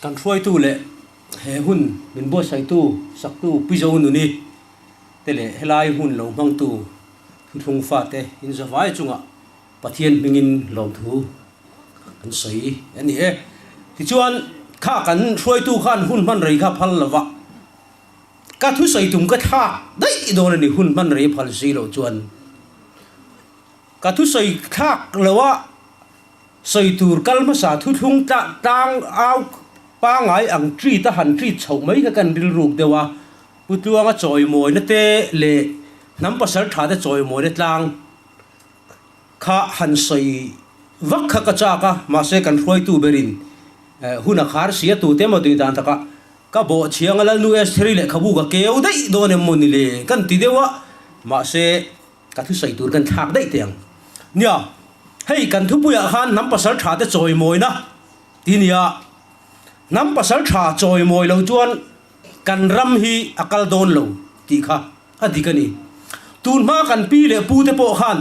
Kan hruaitu leh he hun min buatsaihtu saktu Pi Zonuni te leh helai hmun lo hmangtu thuthlung fate inzavai chungah Pathian hmingin lawmthu kan sawi a ni e. Tichuan, kha kan hruaitu khan hun hman rei kha phal lova ka thusawi tum ka thlak daih dawn a ni, hun hman rei phal si loh chuan ka thusawi thlak loha sawi tur kal hmasa thuthlung tlang au pangai ang treat a han treat chhoh mai kha kan rilruk deuh a, Pu Tluanga chawimawina te leh hnam pasal tha te chawimawina tlang. Kha han sawi vak kha ka chak a, mahse kan hruaitu berin hun a khar si a, tute emaw tih dan takah ka bawh chhiang a Lalnu Estheri lehkhabu ka keu daih dawn em maw ni le kan ti deuh a, mahse ka thusawi tur kan thlak daih teh ang. Nia, hei kan thupuiah khan hnam pasal tha te chawimawina ti nia, hnam pasal tha chawimawi lo chuan kan ram hi a kal dawn lo tih kha. A dik a ni. Tun hma kan pi leh pu te pawh khan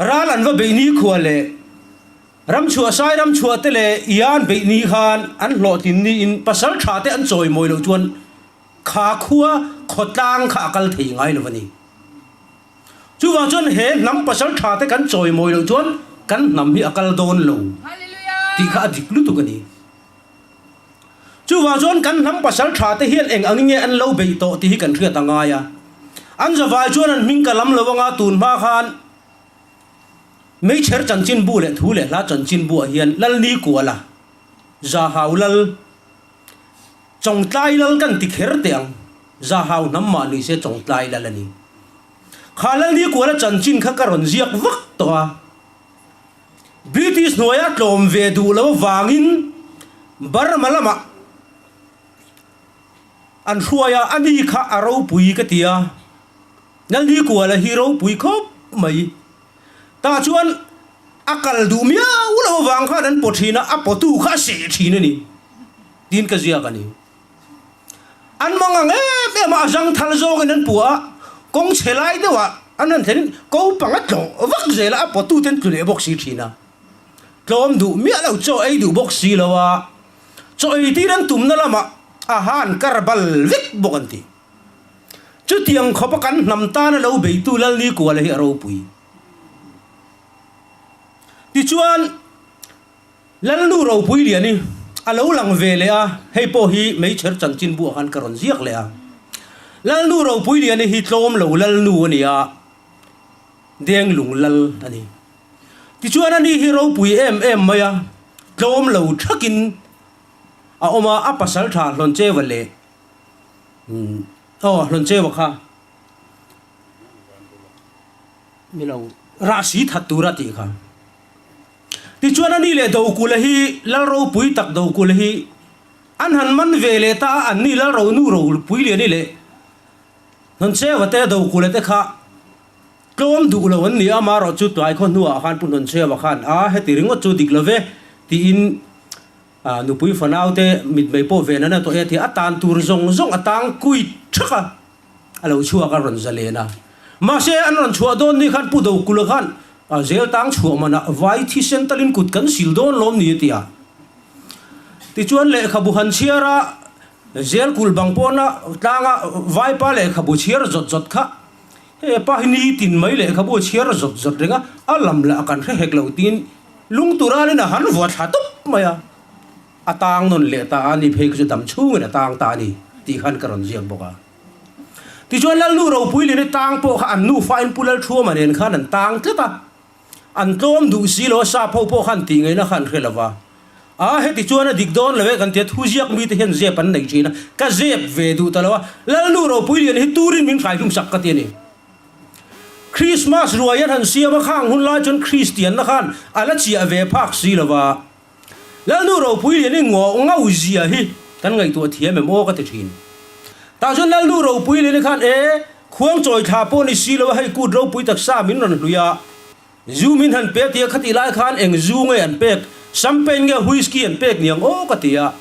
ral an va beih ni khua leh ram chhuah sai ram chhuah te leh ia an beih ni khan an hlawhtlin niin pasal tha te an chawi mawi loh chuan kha khua khawtlang kha a kal thei ngai lo a ni. Chuvang chuan he hnam pasal tha te kan chawi mawi loh chuan kan hnam hi a kal dawn lo tih kha a dik lutuk a ni. Chuvang chuan kan hnam pasal tha te hian eng angin nge an lo beih tawh tih hi kan hriat a ngai a. An zavai chuan an hming ka lam lo anga tun hma khan Meichher chanchinbu leh thu leh hla chanchinbuah hian Lalni Kuala, Zahau Lal, Chawngtlai Lal kan ti kher teh ang, Zahau hnam mah ni se Chawngtlai Lal a ni. Kha Lalni Kuala chanchin kha ka rawn ziak vak tawh a. British hnuaia tlawm ve duh lo avangin Burma lamah an hruai a, a ni kha a ropui ka ti a, Lalnikuala hi ropui khawp mai. Tah chuan a kal duh miau lo avang khan an paw thin a, a pawtu kha a seh thin a ni tiin ka ziak a ni. An mang ang em em a, a zangthal zawngin an puah a, kawng chhe lai deuhah an han thlenin ko panga tlawh vak zel a, a pawtute an tlu leh bawk si thin a. Tlawm duh miah lo, chaw ei duh bawk si lo a, chaw ei tir an tumna lamah a han kar bal vek bawk an ti. Chutiang khawpa kan hnam tana lo beitu Lalnikuala hi a ropui. Tichuan. Lalnu ropui lian hi a lo lang ve leh a, hei pawh hi Meichher chanchin buah khan ka rawn ziak leh a. Lalnu ropui lian hi tlawm lo Lalnu a ni a, Denglung Lal a ni. Tichuan ani hi ropui em em mai a, tlawm lo thakin a awm a, a pasal tha Hlawncheva leh aw Hlawncheva kha ni lo rahsi that tura tih kha. Tichuan ani leh Dokula hi Lal ropui tak Dokula hi an han man ve leh ta a, anni Lal ro nu ropui liani leh Hnawncheva te Dokula te kha tlawm duh lo an ni a, amaherawh chu tlai khaw hnuah khan Pu Hnawncheva khan a heti ringawt chu dik lo ve tiin nupui fanau te mitmei pawh ven an a tawh e tia a tan tur zawng zawng a tang kui thak a. A lo chhuak a rawn zalen a. Mahse an rawn chhuah dawn ni khan Pu Dokula khan zel tang chhuah manah vai thisen talin kut kan sil dawn lawm ni a ti a. Tichuan lehkhabu han chhiar a, zel kul bang pawna tlanga vaipa lehkhabu chhiar zawt zawt kha he pa hi nitin mai lehkhabu a chhiar zawt zawt reng a, a lam lah kan hre hek lo tiin lungturalin a han vua thla tawp mai a. A tang nawn leh ta a ni phei chu dam chhungin a tang ta a ni tih khan ka rawn ziak bawk a. Tichuan Lalnu ropui leh ni tang pawh kha an nufa in Pu Lalthuama nen khan an tang tlat a, an tlawm duh si lo a, sap ho pawh khan tih ngaihna kha an hre lo va. A heti chuan a dik dawn lo e kan ti a, thu ziak mite hian zep an nei thin a, ka zep ve duh ta lo a, Lalnu ropui lian hi turin min hrai hlum sak ka ti a ni. Krismas ruai an han siam a, khang hun lai chuan Kristianna khan a la chiah ve phak si lo va. Lalnu ropui lian i ngawh ngau zia hi kan ngaihtuah thiam em aw ka ti thin. Tah chuan Lalnu ropui lian i khan e, khuang chawi thla pawh ni si lo a hei kut ropui taksa min rawn hlui a, zu min han pe tia khatih lai khan eng zu nge an pek, champagne nge whisky an pek niang aw ka ti a.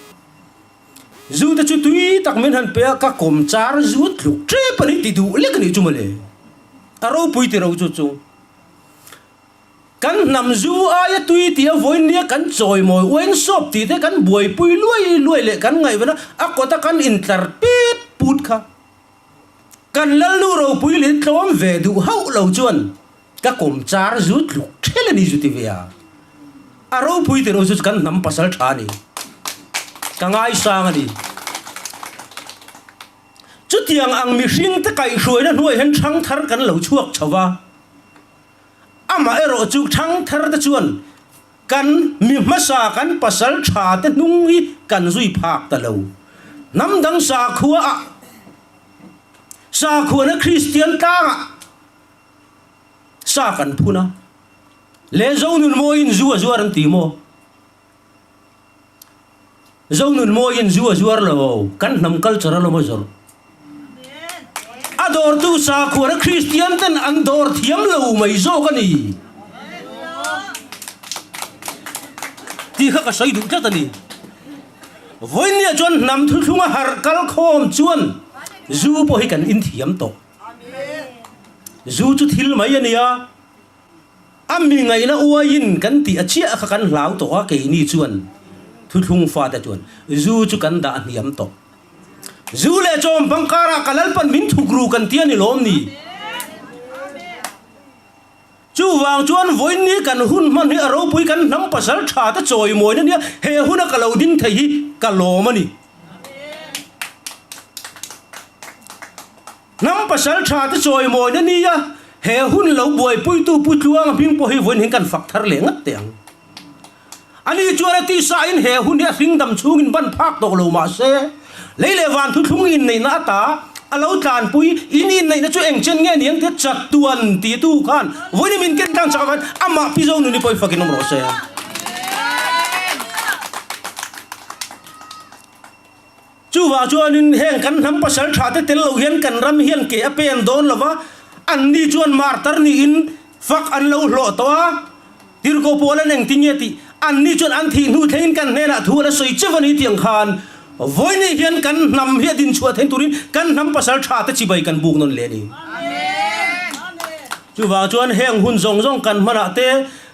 Zu te chu tui tak min han pe a, ka kawm char zu tluk tep a ni ti duh lek a nih chu mawle. A ropui ti ro chu chu. Kan hnam zu aia tui tia vawinia kan chawimawi uain sawp tih te kan buaipui luai luai leh kan ngaihven a, a kawta kan intlar pit put kha. Kan Lalnu ropui leh tlawm ve duh hauh lo chuan ka kawm char zu tluk ṭhel a ni zu ti ve a. A ropui tih ro chu kan hnam pasal ṭha a ni. Ka ngaisang a ni. Chutiang ang mihringte kaihhruaina hnuaiah hian ṭhangthar kan lo chhuak chho va. Amah erawh chu ṭhangthar te chuan kan mi hmasa kan pasal ṭha te hnung hi kan zui phak ta lo. Hnam dang sakhua ah, sakhuana Kristian tlangah sa kan phun a, le Zonun mawiin zu a zuar an ti maw? Zonun mawiin zu a zuar lo, kan hnam culture a lawm a zawrh. A dawrtu sakhuana Kristian ten an dawr thiam lo mai zawk a ni tih kha ka sawi duh tlat a ni. Vawinia chuan hnam thuthlunga harh kal khawm chuan zu pawh hi kan inthiam tawh. Zu chu thil mai a nia. A mi ngaihna uaiin kan tih a chiah kha kan hlau tawh a, keini chuan thuthlung fate chuan zu chu kan dah hniam tawh. Zu leh chawm pangkarah ka Lalpan min thuk ru kan ti a ni lawm ni? Chuvang chuan vawiinni kan hun hman hi a ropui kan hnam pasal tha te chawimawi na nia, he huna ka lo ding thei hi ka lawm a ni. Hnam pasal tha te chawimawi na nia, he hun lo buaipuitu Pu Tluanga hming pawh hi vawiin hian kan fak thar leh ngat teh ang. Ani chuan a tisain he hun hi a hringdam chhungin ban phak tawh lo mah se, lei leh van thuthlung inneihna ata a lo tlanpui, in inneihna chu eng chen nge niang tia chatuan titu khan vawiin min ken tlang chak avangin amah Pi Zonuni pawh hi fakin awm rawh se. Chuvang chuanin heng kan hnam pasal tha te tel lo hian kan ram hian ke a pen dawn lo va, anni chuan martar niin fak an lo hlawh tawh a, Tirhkoh pawl an engtin nge tih anni chuan an thih hnu thlengin kan hnenah thu an la sawi cheu a ni tih ang khan vawiin hian kan hnam hi a dinchhuah theih turin kan hnam pasal tha te chibai kan buk nawn leh a ni. Chuvang chuan heng hun zawng zawng kan hmanah te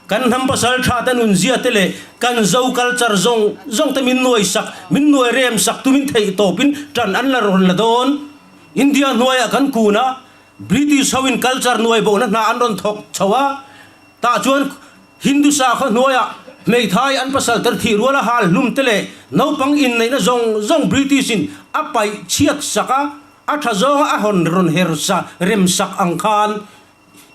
Kan hnam pasal tha te nunzia te leh kan Zo culture zawng zawng te min nuai sak, min nuai rem sak tumin theih tawpin tan an la rawn la dawn. India hnuaiah kan kun a, British ho in culture nuai bohna hna an rawn thawk chho a, tah chuan Hindu sakhaw hnuaiah hmeithai an pasal ter thih ruala hal hlum te leh naupang inneihna zawng zawng British in a paih chhiat sak a, a tha zawnga a hawn rawn her sa rem sak ang khan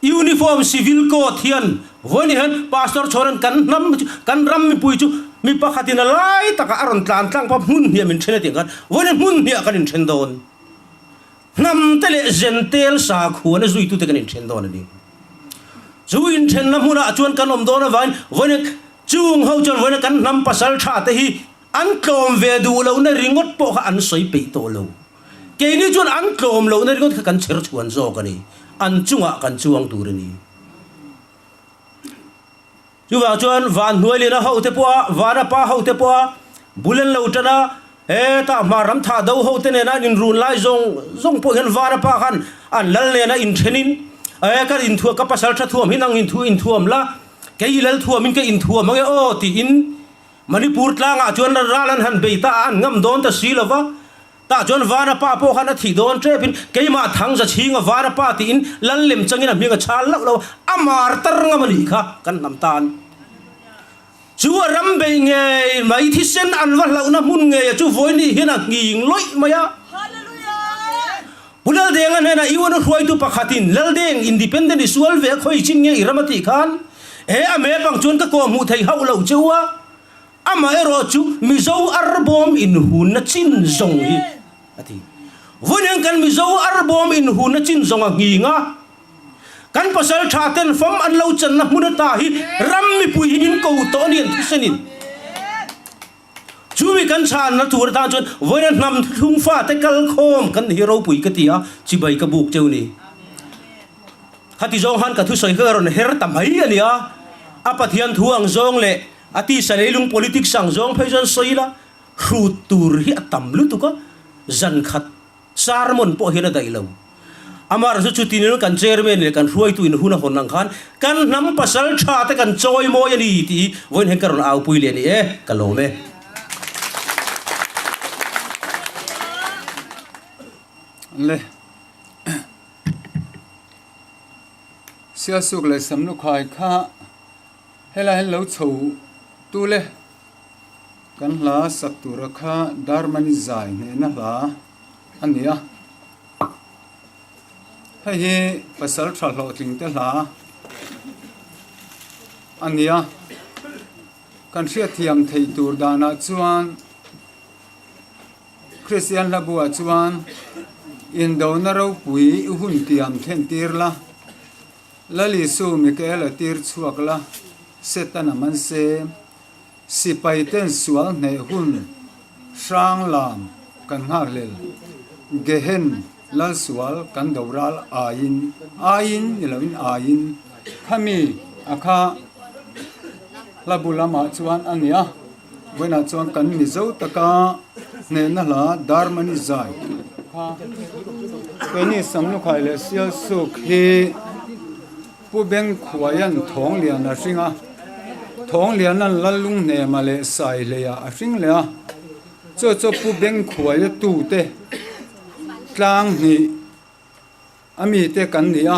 Uniform Civil Code hian vawiin hian Pastor Chhawra'n kan hnam chu, kan ram mipui chu mi pakhatin a lai takah a rawn tlan tlang pawh hmun hniah min then a tih ang khan vawiin hmun hniah kan inthen dawn. Hnam te leh zentel sakhuana zuitute kan inthen dawn a ni. Chu inthenna hmunah chuan kan awm dawn avangin vawiin chung ho chuan vawiin kan hnam pasal tha te hi An tlawm ve duh lohna ringawt pawh kha an sawi peih tawh lo. Keini chuan an tlawm lohna ringawt kha kan chher chhuan zawk a ni. An chungah kan chuang tur a ni. Chuvang chuan van hnuai liana hote pawha, vana pa hote pawha bul an lo tan a, hetah hmar ram thah do hote nena an inrun lai zawng zawng pawh hian vana pa khan an lal nena inthenin, e ka inthuah ka pasal tha thuam hi nang inthu inthuam la, kei i lal thuamin ka inthuam ange aw tiin Manipur tlangah chuan ral an han bei ta a, an ngam dawn ta si lo va. Tah chuan Vana pa pawh khan a thih dawn tepin keimah Thangza chhinga Vana pa tiin lal lem changin a hming a chhal loh lo a, a mar tar ngam a nih kha kan hnam tan. Chu a ram bei ngei mai thisen an va hlauhna hmun ngei a chu vawiin hian a nghing lawih mai a. Pu Laldenga hnenah UN hruaitu pakhatin Laldeng independent i sual ve a khawi chin nge i ram a tih khan he a map ang chuan ka kawh hmuh thei hauh lo che u a, amah erawh chu Mizo arbawm inhunna chin zawng hi a ti. Vawiin hian kan Mizo arbawm inhunna chin zawng a nghing a, kan pasal tha ten fam an lo channa hmun ata hi ram mipui hi min ko tawh a ni an thisenin. Chumi kan chhanna tur atan chuan vawiina hnam thlung fate kal khawm kan ni hi ropui ka ti a, chibai ka buk cheu ni. Khati zawng khan ka thusawi kha ka rawn her ta mai a ni a, a Pathian thu ang zawng leh a tisa leilung politics ang zawng phei chuan sawi ila hrut tur hi a tam lutuk a, zan khat sermon pawh hian a daih lo. Amaherawhchu chutin in kan chairman leh kan hruaitu in hun a hawn ang khan kan hnam pasal tha te kan chawi mawi a ni tih hi vawiin hian ka rawn aupui leh a ni e, ka lawm e. Le. Sialsuk leh Samlukhai kha helai hian lo chho tu le. Kan hla sak tura kha Darmani zai hnehna hla a ni a. Hei hi pasal tha hlawhtling te hla a ni a. Kan hriatthiam theih tur danah chuan Kristian hla buah chuan indona ropui i hun tiam thlen tir la, Lal Isu Mikaela tir chhuak la, Setana man se. Sipai ten sual hneh hun hrang lam kan nghakhlel, Gehen lal sual kan do ral aiin, aiin ni loin aiin, khami a kha hla bu lamah chuan a ni a, vawiinah chuan kan Mizo taka hnehna hla Darmani zai kha keini Samlukhai leh Sialsuk hi Pu Bengkhuaia'n Thawnglian a hring a, Thawngliana'n Lallunghnema leh Saihleia a hring leh a, chu chu Pu Bengkhuaia tute tlang hnih a mite kan ni a,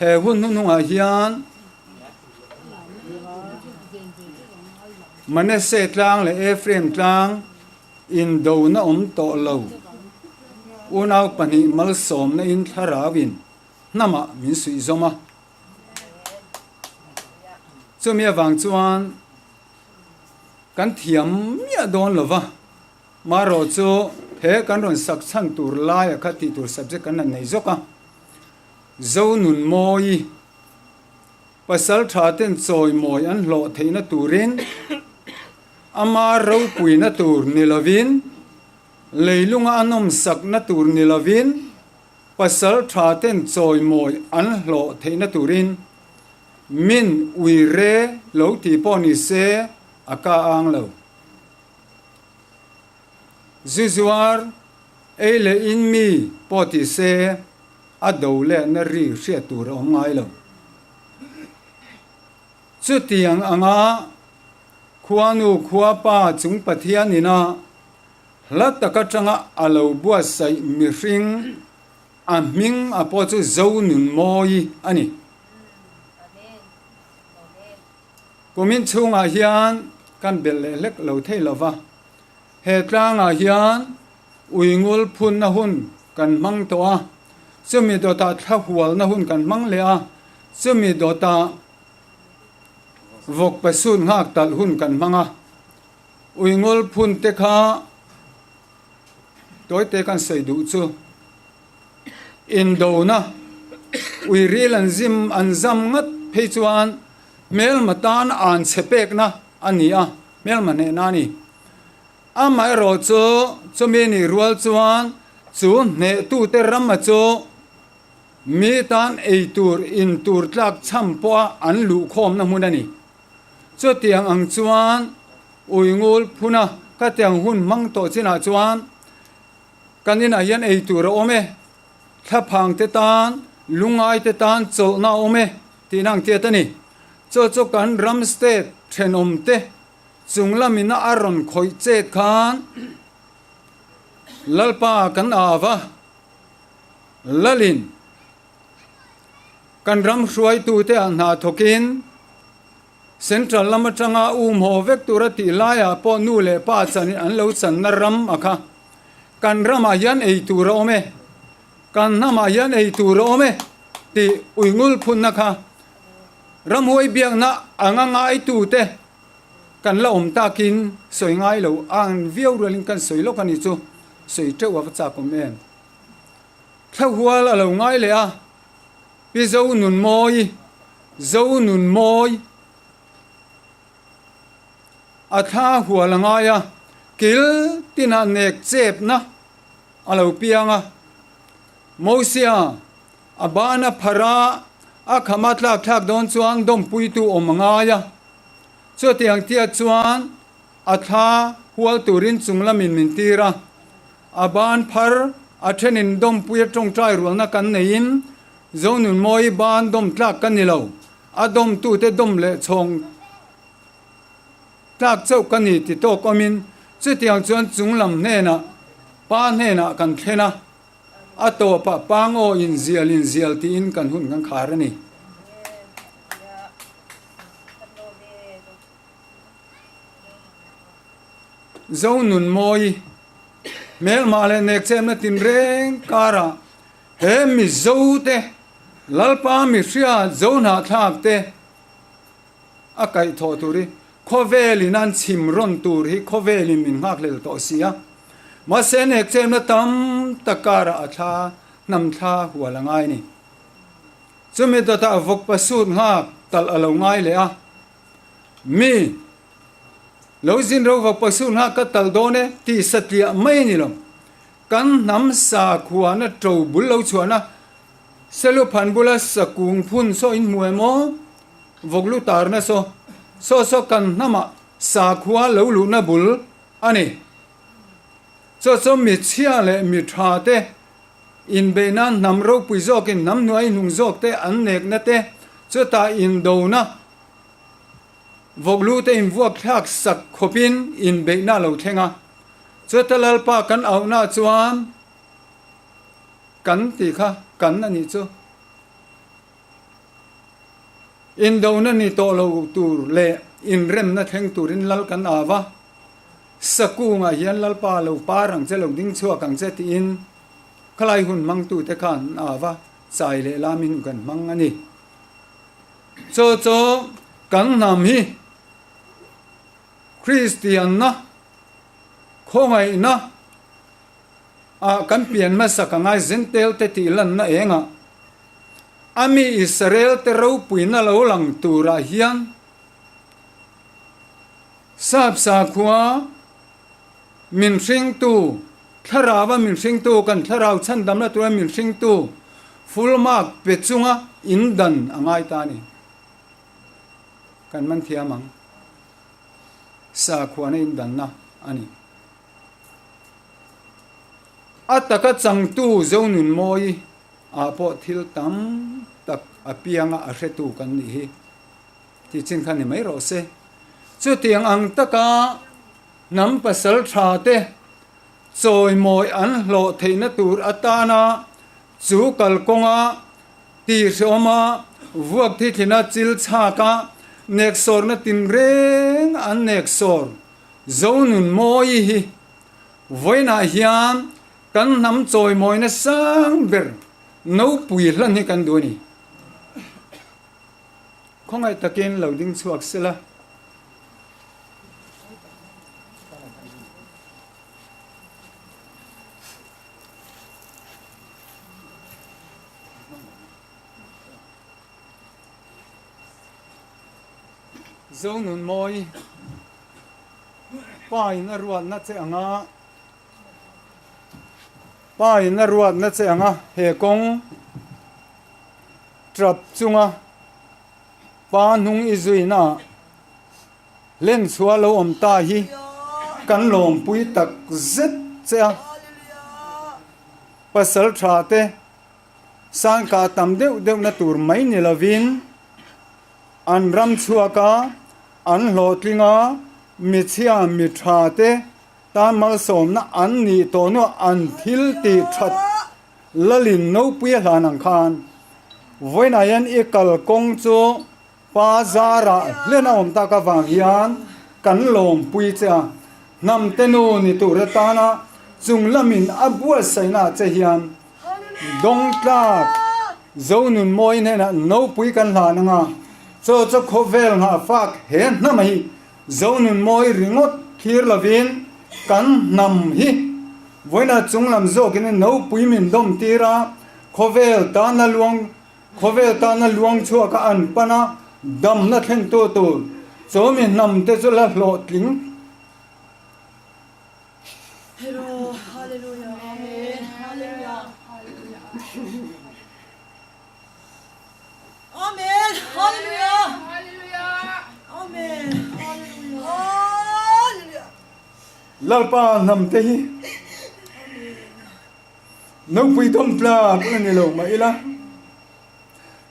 he hun hnuhnungah hian Manasseh tlang leh Ephraim tlang indona awm tawh lo, unau pahnih malsawmna in thlarauin hnamah min suih zawm a. Chumi avang chuan kan thiam miah dawn lo va, marawh chu he kan rawn sak chhan tur laia kha tih tur subject kan han nei zawk a. Zonunmawi pasal tha ten chawimawi an hlawh theihna turin ama ropuina tur ni lovin leilunga a nawmsakna tur ni lovin Pasal tha ten chawimawi an hlawh theihna turin min ui re lo tih pawh ni se a ka ang lo. Zu zuar ei leh in mi pawh ti se a do lehna ri hriat tur a awm ngai lo. Chutiang anga khuanu khuapa chung Pathian ina Hla tak atanga a lo buatsaih mihring a hming a pawh chu Zonunmawi a ni. Kumin chhungah hian kan belh leh hlek lo thei lo va, he tlangah hian uingul phunna hun kan hmang tawh a, chumi dawtah thlahualna hun kan hmang leh a, chumi dawtah vawkpa sut nghak talh hun kan hmang a. Uingul phun te kha tawite kan sawi duh chu indona uiril an zim an zam ngat phei chuan hmelma tan an chhe pekna a ni a, hmelma hnehna a ni. Amaherawh chu chumi nih rual chuan chu hnehtute rama chu mi tan ei tur in tur tlak chham pawha an luhkhawmna hmun a ni. Chutiang ang chuan Uingul phuna ka tiang hun hmang tawh chinah chuan kan inah hian ei tur a awm e, thlaphang te tan, lungai te tan chawlhna a awm e tihna ang tiat a ni. Chu chu kan ram state thenawm te chung lamina a rawn khawih chet khan Lalpa kan au va, Lalin Kan ram hruaitute ah hna thawkin Central lam atanga um haw vek tura tih laiah pawh nu leh pa chanin an lo channa ram a kha. Kan ramah hian ei tur a awm e, kan hnamah hian ei tur a awm e tih uingul phunna kha ramhuai biakna anga ngaitute kan la awm takin sawi ngai lo ang viau rualin kan sawi lawk a ni chu sawi teuh a va chak awm em. Thlahual a lo ngai leh a, Pi Zonunmawi, Zonunmawi, a thla hual a ngai a, kil tinah nek chepna a lo piang a. Mosia a ban a phar a, a kham a tlak thlak dawn chuan dawmpuitu awm a ngai a. Chutiang tiat chuan a thla hual turin chung lamin min tir a, a ban phar. A thenin dawmpuia tawngtai rualna kan neiin Zonunmawi ban dawm tlak ka ni lo, a dawmtute dawm leh chhawng tlak chauh ka ni ti tawk awmin chutiang chuan chunglam hnenah pa hnenah kan thlen a, a tawpah pangaw inzial inzial tiin kan hun kan khar a ni. Zonunmawi hmelmah leh nekchemna tinreng karah he Mizote Lalpa mihria Zohnahthlak te a kaihthawh tur hi khawvelin an chhim rawn tur hi khawvelin min nghakhlel tawh si a. Mahse nekchemna tam tak karah a thla hnam thla hual a ngai ni. Chumi dawtah vawkpa sut nghak talh a lo ngai leh a. Mi lo zin ro vawkpa sut nghak ka talh dawn e tih satliah mai a ni lo. Kan hnam sakhuana to bul lo chhuahna Seluphan bula sakung phun saw in hmu em aw? Vawklu tarna saw saw saw kan hnamah sakhua lo luhna bul a ni. Chaw chaw mi chhia leh mi tha te inbeih nan hnam ropui zawkin hnam hnuai hnung zawk te an nekna te chutah indona vawklu te invuak thlak sak khawpin inbeihna a lo thleng a. Chuta Lalpa kan auhna chuan kan tih kha kan a nih chu. Indona ni tawh lo tur leh inremna thleng turin Lal kan au a. Sakungah hian Lalpa lo par ang che, lo ding chhuak ang che tiin khalai hun hmangtute khan an au a, chai leh lamin kan hmang a ni. Chaw chaw kan hnam hi Kristianna khawngaihna ah kan pian hmasa ka ngai zentel te tih lanna engah a mi Israel te ropuina lo lang turah hian Sap sakhua min hringtu, thlarau a min hringtu, kan thlarau chhandamna tura min hringtu full mark pe chunga in dan a ngai ta a ni. Kan man thiam ang. Sakhuana in danna a ni. A taka changtu Zonunmawi ah pawh thil tam tak a pianga a hretu kan nih hi. Tih chin kha ni mai rawh se. Chutiang ang taka hnam pasal tha te chawimawi an hlawh theihna tur atana chu kalkawnga tihhreawma vuak thithlina chil chhaka neksawrna tinreng an neksawr Zonunmawi hi vawiinah hian kan hnam chawimawina sang ber nopui hlan hi kan duh a ni. Khawngaih takin lo ding chhuak sela. Zonunmawi pa in a ruatna che anga pa in a ruatna che anga he kawng Trap chunga pa hnung i zuina ah hlen chhuah lo awm ta hi kan lawmpui tak zet che a. Pasal tha te sangkah tam deuh deuhna tur mai ni lovin an ram chhuak a, an hlawhtling a, michhia mi tha te tan malsawmna an nih tawh hnuah an thil tih that Lalin nopui a hlan ang khan vawiinah hian i kalkawng chu pa zarah hlen a awm tak avang hian kan lawmpui che a, hnamte nu ni tur atana chung lamin a buatsaihna ah che hian dawngtlak Zonunmawi hnenah nopui kan hlan ang a, chaw chu khawvel nghahfak he hnam hi Zonunmawi ringawt thlir lovin kan hnam hi vawiinah chunglam zawkin nopui min dawm tir a, khawvel tana luang khawvel tana luang chhuak a an pan a, damna thlentu tur chaw mi hnam te chu la hlawhtling. Amen. Hallelujah. Amen. Hallelujah. Lalpa hnam te hi. Nopui dawm tlak la ni lo mah ila,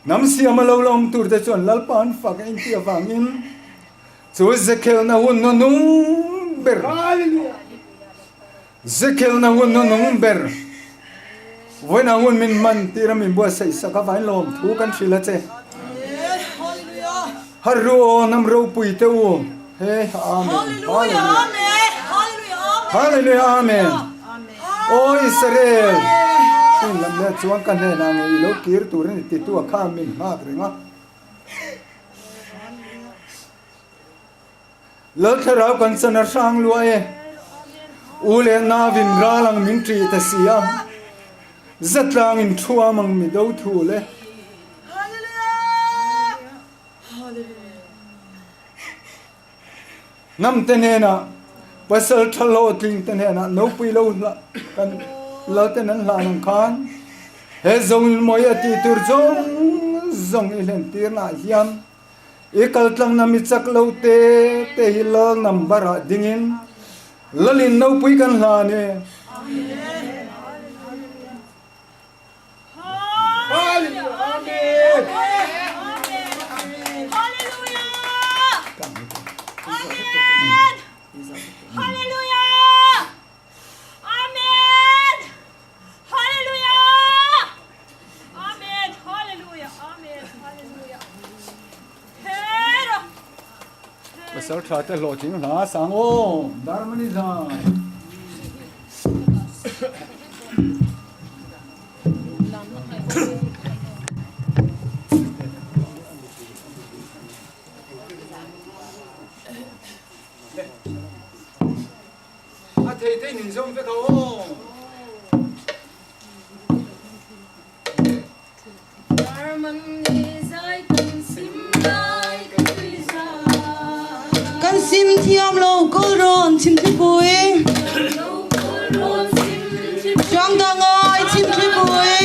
hnam siama lo la awm turte chuan Lalpa an fak a intih avangin chu Zekhelna hun hnunung ber, Zekhelna hun hnunung ber, vawiin ang hun min hman tir a min buatsaih sak avangin lawmthu kan hrilh a che. Har ru aw hnam ropui te u he Amen Hallelujah Amen Aw Israel in lam leh chuan ka hnenah nge i lo kir tur a ni titu a khan min nghak reng a. Lalthlarau kan chan a hrang lua e. U leh nau in ral ang min ṭih ta si a, zatlang in thuam ang mi do thul e. Hnam te hnenah, pasal ṭha hlawhtling te hnenah nopui lo hlah kan lal ten an hlan ang khan he Zongilmawi a tih tur zawng zawng i hlen tirnaah hian I kaltlangna mi chak lo te te hi lal number ah dingin lalin nopui kan hlan e. Pasal tha te hlawhtling hla sang aw Darmani zai. A thei thei nin zawm vek a aw. Kan sim thiam lo kawlrawn chimthlipui. Hrangda ngai chimthlipui.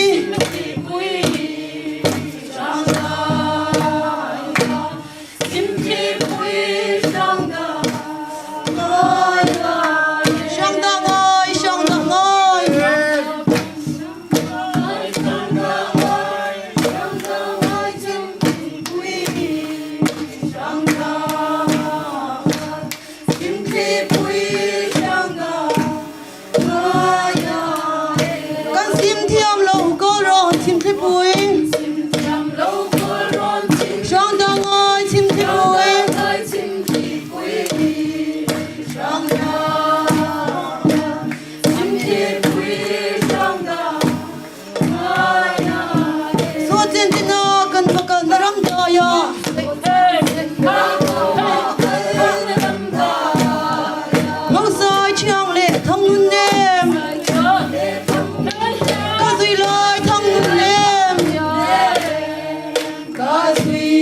Kan sim thiam lo kawlrawn chimthlipui. Hrangdangai chimthlipui. Suachen tina kan va kal na ram dai ah. Mangsai thiang le thang nun nem. Ka zui lai thang nun nem. Ka zui.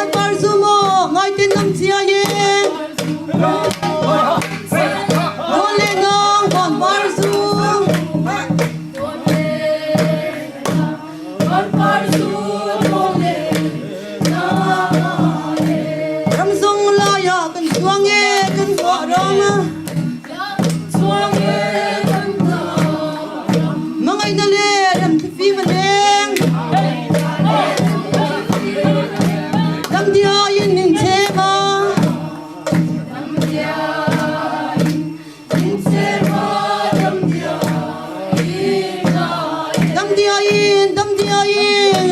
Dawn par zu maw ngai ten nam chiai e. Dawn leh nang dawn par zu. Ram zawng laiah kan chuang e kan hnawh ram. Hmangaihna leh remthlifim a leng. Damdiaiin min chhem a. Damdiaiin, damdiaiin.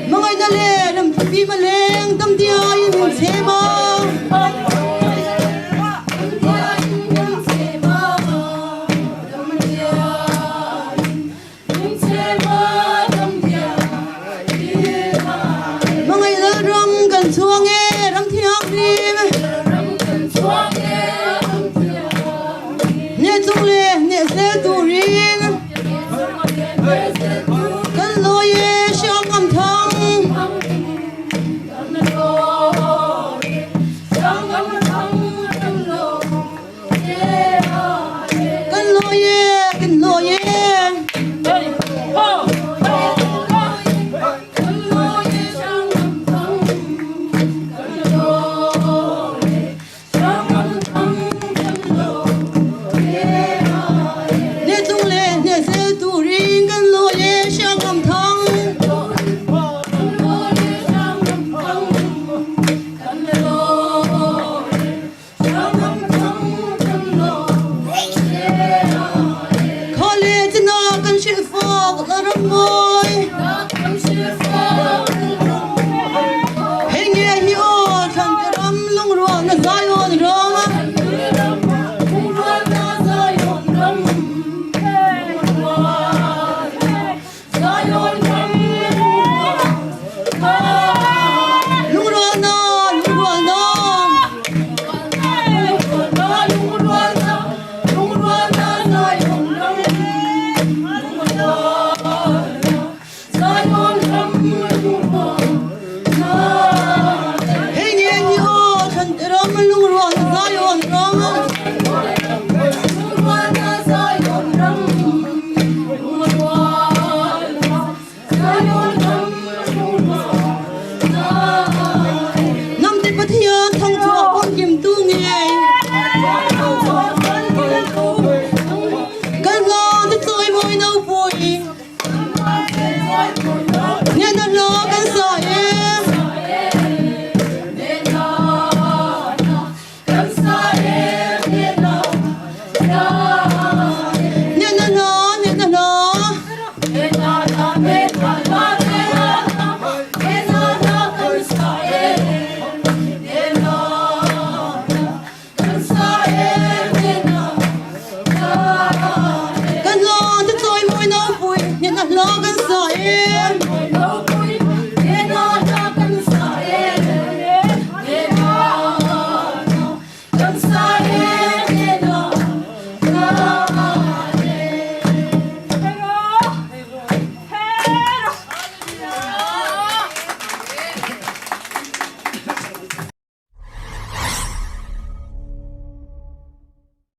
Hmangaihna leh remthlifim a leng, damdiaiin min chhem a.